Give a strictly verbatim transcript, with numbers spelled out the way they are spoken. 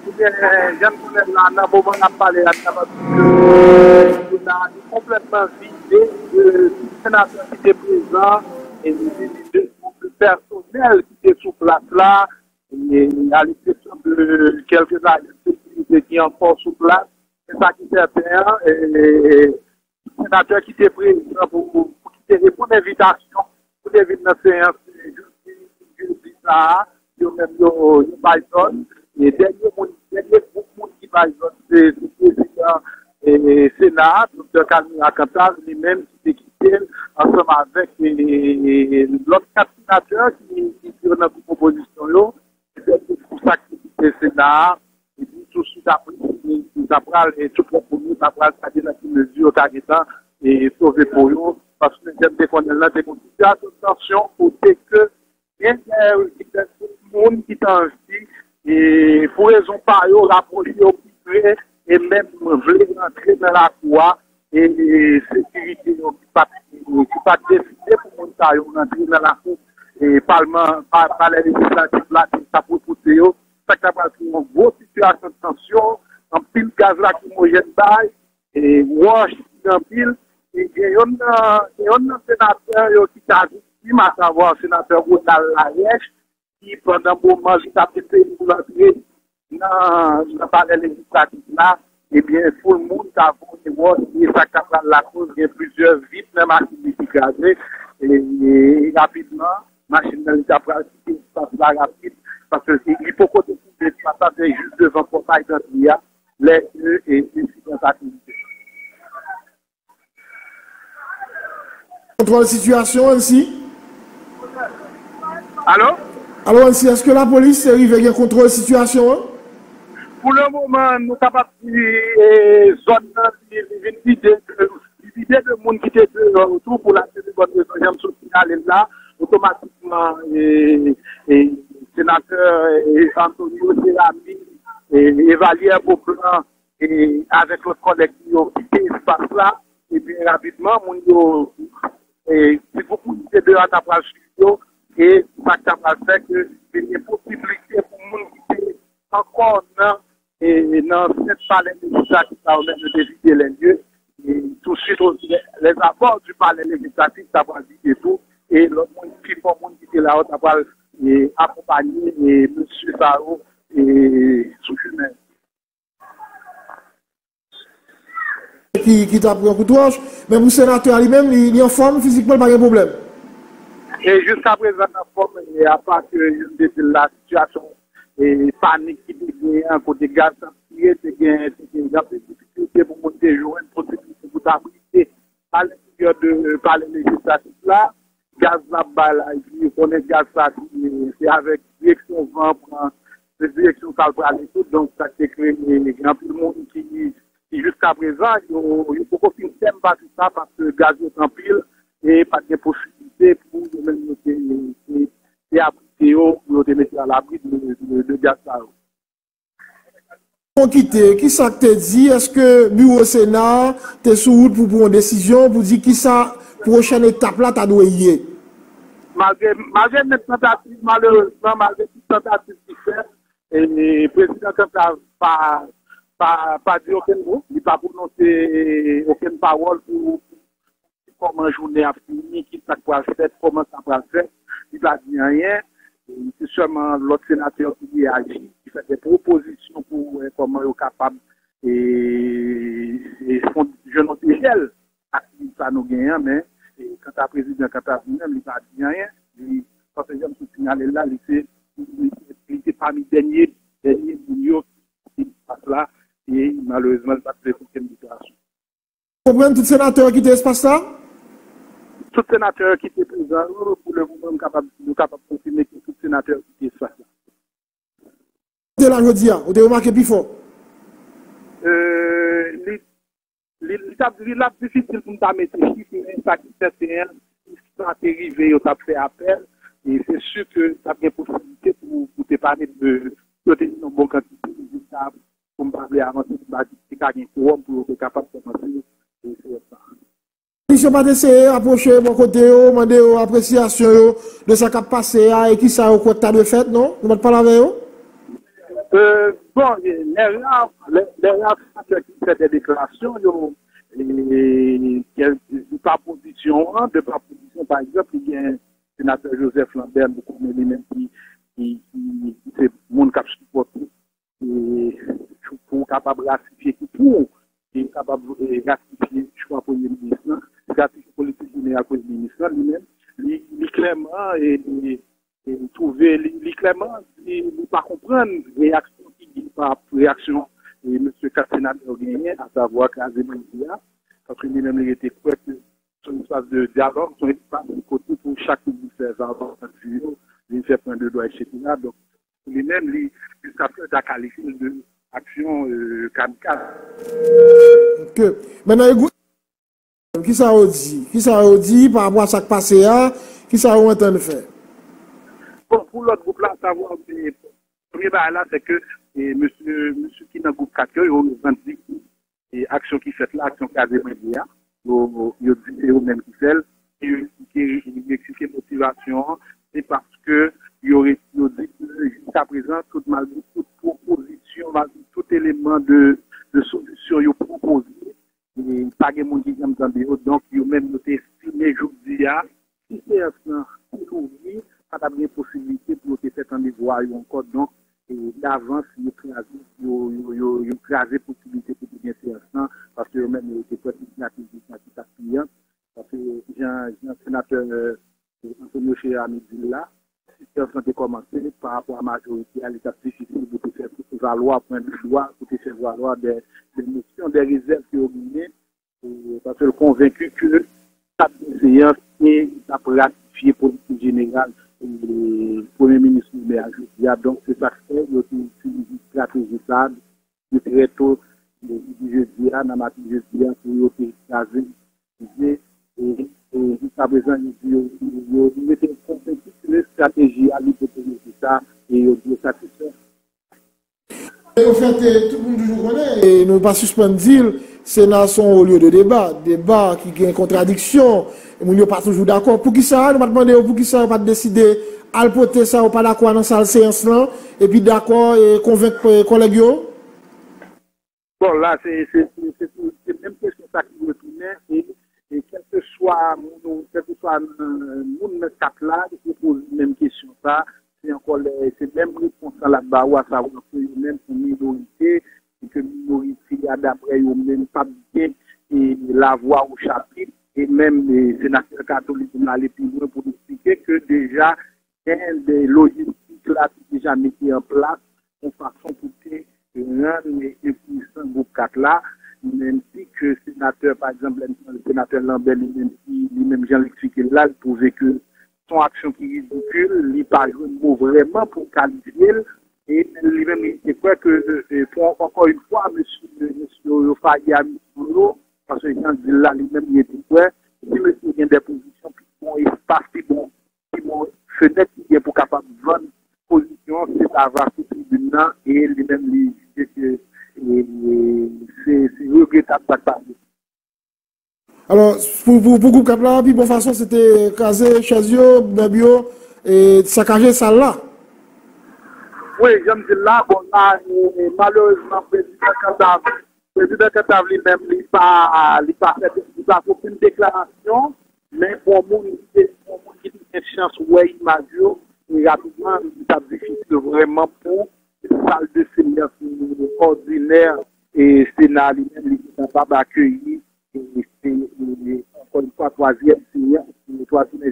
Ebyen, jan nou konnen la, nan moman n ap pale a, n ap di ke Sena li konplètman vide de tout senatè ki te prezan, e li vide de tout pèsonèl ki te sou plas la, e a leksepsyon de kèlke ajan sekirite ki ankò sou plas. Men sa ki sèten an, e, senatè ki te prezan pou, pou ki te reponn envitasyon pou te vin nan seyans jodi, jodi sa a, yo menm yo, yo bay zòn. E dènye moun, dènye gwoup moun ki bay zòn, se, se prezidan, e, Sena a, Doktè Calmira Cantave, li menm ki te kite l ansanm avèk, e, lòt kat senatè ki, ki te nan gwoup opozisyon yo. Petèt se pou sa ki kite Sena a, epi touswit apre, li, li ta pral, e, tout lòt moun yo ta pral gade nan ki mezi yo ta gentan, e, sove po yo, paske jan n te konnen l lan, te gen yon sitiyasyon de tansyon kote ke gen, e, gen moun ki ta anvi, e, pou rezon pa yo, rapwoche yo pi pre, e menm vle rantre nan lakou a, e, e sekirite yo ki pa t, ki pa t deside pou moun sa yo rantre nan lakou, e, palman, pa, palè lejislatif la, ki t ap repoze yo. Sa k ta pral kreye yon gwo sitiyasyon de tansyon, anpil gaz lakrimojèn bay, e, wòch ki anpil, e gen yonn nan, gen yonn nan senatè yo ki ta viktim, asavwa senatè Ronald Larèche, ki pandan moman li t ap eseye pou l antre nan, nan palè lejislatif la, ebyen, foul moun ta voye wòch, e sa k ta pral lakoz gen plizyè vit nan machin li ki kraze, e, e rapidman, machin nan li ta pral kite espas la rapid, paske li, li poko te kite espas la, se jis devan pòtay dantre a, lè ke, e, ensidan sa te rive. Kontwòl sitiyasyon an, si? Alo? Alo, Ansi, èske lapolis rive gen kontwòl sitiyasyon an? Pou le moman, nou kapab di, e, zòn nan, li, li vin vide de, li vide de moun ki te deyò yo tou, pou la simple bonne raison, jan m sot sinyale l la, otomatikman, e, e, senatè, e, Antonio Serami, e, Evalière Beauplan, e, avèk lòt kòlèg li yo kite espas la, ebyen, rapidman, moun yo, e, ti gwoup moun ki te deyò a ta pral swiv yo, e sa k ta pral fè ke te gen posiblite pou moun ki te ankò nan, e, nan sèt palè lejislatif la, yo menm yo te vide lè lye, e touswit, lè, lè zabò di palè lejislatif ta pral vide tou, e lòt moun, pifò moun ki te la yo ta pral, e, akonpanye, e, mesye sa yo, e, sou chemen. Ki, ki ta pran kout wòch. Men pou senatè a li menm, li, li anfòm, fizikman, li pa gen pwoblèm. E jiska prezan, l anfòm, e apa ke, jan m te di l la, sitiyasyon, e, panik ki te genyen, kote gaz t ap tire, te gen, te gen anpil difikilte pou moun te jwenn posiblite pou t abrite alenteryè de palè lejislatif la. Gaz l ap bay la, epi ou konnen gaz sa, se, se avèk direksyon van an pran, se direksyon sa l prale tou. Donk, sa k te kreye, gen anpil moun ki, ki jiska prezan, yo, yo poko fin fèmen pati sa, paske gaz yo t anpil, e pa t gen posiblite pou yo menm yo te, te, te abrite yo, pou yo te mete alabri de, de, de gaz sa yo. Bon, kite, kisa k te di? Èske biwo Sena a te sou wout pou pran yon desizyon, pou di kisa pwochèn etap la ta dwe ye? Malgre, malgre menm tantativ, malerezman, malgre tout tantativ ki fèt, e, prezidan Cantave pa, pa, pa di okenn mo, li pa pwononse okenn pawòl pou, kòman jounen ap fini, ki sa k pral fèt, kòman sa pral fèt, li pa di anyen. E se sèlman lòt senatè ki reyaji, ki fè de pwopozisyon pou wè kòman yo kapab, e, e fon, jwenn yon echèl ak kriz sa nou genyen an, men, e, kanta prezidan Cantave li menm, li pa di anyen. Li, paske jan m sot sinyale l la, li se, li, li te pami dènye, dènye moun yo ki te espas la, e malerezman, li pa t fè okenn deklarasyon. Konprann tout senatè yo kite espas la? Tout senatè yo ki te prezan yo, pou le moman, m kapab, nou kapab konfime ke tout senatè yo kite espas la. Ou te la jodi a, ou te remake pifò? E, li, li, li t ap, li t ap difisil pou m ta mete chif, men sa ki sèten an, si sa te rive, yo t ap fè apèl. E se si ke t ap gen posiblite pou, pou te pale de, yo te gen yon bon kantite rezilta pou m pa vle avanse, pou m pa di te ka gen kowòm pou yo te kapab kòmanse, e, seyans sa. Polis yo pa t eseye apwoche bò kote yo, mande yo apresyasyon yo de sa k ap pase a e kisa yo kwè k ta dwe fèt, non? Nou pa t pale avè yo? E, Bon, lè ra, lè ra senatè ki fè de deklarasyon, yo, e, pa pozisyon an, de pa pozisyon, pa egzanp, li gen senatè Joseph Lambert, nou konnen li menm ki, ki, ki, ki se moun k ap sipòte e, pou w kapab ratifye ki pou w, e kapab e, ratifye chwa premye minis lan, ratifye politik jeneral premye minis lan, li menm, li, li klèman e, e, e twouve, li, li klèman, li, li pa konprann reyaksyon ki gen pa reyaksyon e, mesye kat senatè yo genyen, asavwa kraze bandi a, paske li menm li rete kwè ke se yon espas de dyalòg, se yon espas kote pou chak moun fè va, va, va, vin fè pwen de dwa, etsetera. Donk, li menm, li, jiskaprezan, ta kalifye l de aksyon e, kamikaz. Ok. Mennen Egou, kisa yo di? Kisa yo di pa rapò a sa k pase a? Kisa yo antann fè? Bon, pou lòt gwoup la, sa vwa, e, premye bagay la, se ke e, mesye, mesye ki nan gwoup kat yo, yo revandike e, aksyon ki fèt la, aksyon kraze bandi a. Yo, yo di se yo menm ki fè l. E yo eksplike, yo eksplike motivasyon an. Se paske yo, yo di ke jiskaprezan, tout, malgre tout pwopozisyon, malgre tout eleman de, de solisyon yo pwopoze, e pa gen moun ki janm tande yo. Donk, yo menm, yo te estime jodi a, si seyans lan te louvri, pa t ap gen posiblite pou yo te fè tande vwa yo ankò. Donk, e, davans, yo kraze, yo, yo, yo, yo kraze posiblite pou te gen seyans lan, paske yo menm, yo te kwè se estrateji sa ki t ap peye. Paske, jan, jan senatè e, Antonio Cheramy di l la, si seyans lan te kòmanse, pa rapò a majorite a, li t ap difisil pou te fè valwa pwen de dwa, pou te fè valwa de, de mosyon, de rezèv ke yo genyen, e, paske l konvenki ke t ap gen seyans e t ap ratifye politik jeneral e, premye minis nonmen a jodi a. Donk, se sa k fè yo te itilize estrateji sa a depi trè to e, jodi a, nan maten jodi a, pou yo te kraze, e, e, e jiskaprezan, yo di yo, yo, yo rete konvenki ke estrateji a li pwopoze se sa, e yo di yo satisfè. E ofèt, e, tout moun toujou konnen, e nou pa sispann di l, Sena se yon lye de deba, deba ki gen kontradiksyon, e moun yo pa toujou dakò. Poukisa, nou pa t mande yo poukisa yo pa t deside al pote sa yo pa dakò a nan sal seyans lan, epi dakò e konvenk e, kòlèg yo? Bon, la, se, se, se, se, se menm kesyon sa ki retounen, e, e kèlkeswa moun, kèlkeswa moun nan kat la, li te poze menm kesyon sa, se ankò lè, se menm repons lan l ap ba ou, asavwa ke yo menm se yon minorite, e ke minorite a, daprè yo menm, p ap gen e, lavwa o chapit, e menm e, senatè Cato li menm l ale pi lwen pou l eksplike ke deja gen de lojistik la ki deja mete an plas yon fason pou te rann enpuisan gwoup kat la, menm si ke senatè, pa egzanp, lè n pran senatè Lambert, li menm, li, li menm jan l eksplike l la, li twouve ke se yon aksyon ki ridikil, li pa jwenn mo vrèman pou kalifye l, e li menm li te kwè ke, e, pou, ankò yon fwa, mesye, mesye yo fayi a misyon yo, paske jan l di l la, li menm li te kwè, si mesye gen de pozisyon, pi bon espas, pi bon, pi bon fenèt ki gen pou kapab vann pozisyon, se ta va sou tribin nan, e li menm li jije ke e, e, se, se regretab sa k pase. Alò, pou, pou, pou gwoup kat la, pi bon fason se te kraze chèz yo, mèb yo, e sakaje sal la. Wi, jan m di l la, bon, la, e, malerezman, prezidan Cantave, prezidan Cantave li menm, li pa, li pa fè, li pa fè okenn deklarasyon, men bon moun ki te, bon moun ki te gen chans wè imaj yo, e rapidman, li t ap difisil vrèman pou sal de seyans òdinè e Sena li menm, li te kapab akeyi, e, se, e, ankò yon fwa, twazyèm seyans, e, twazyèm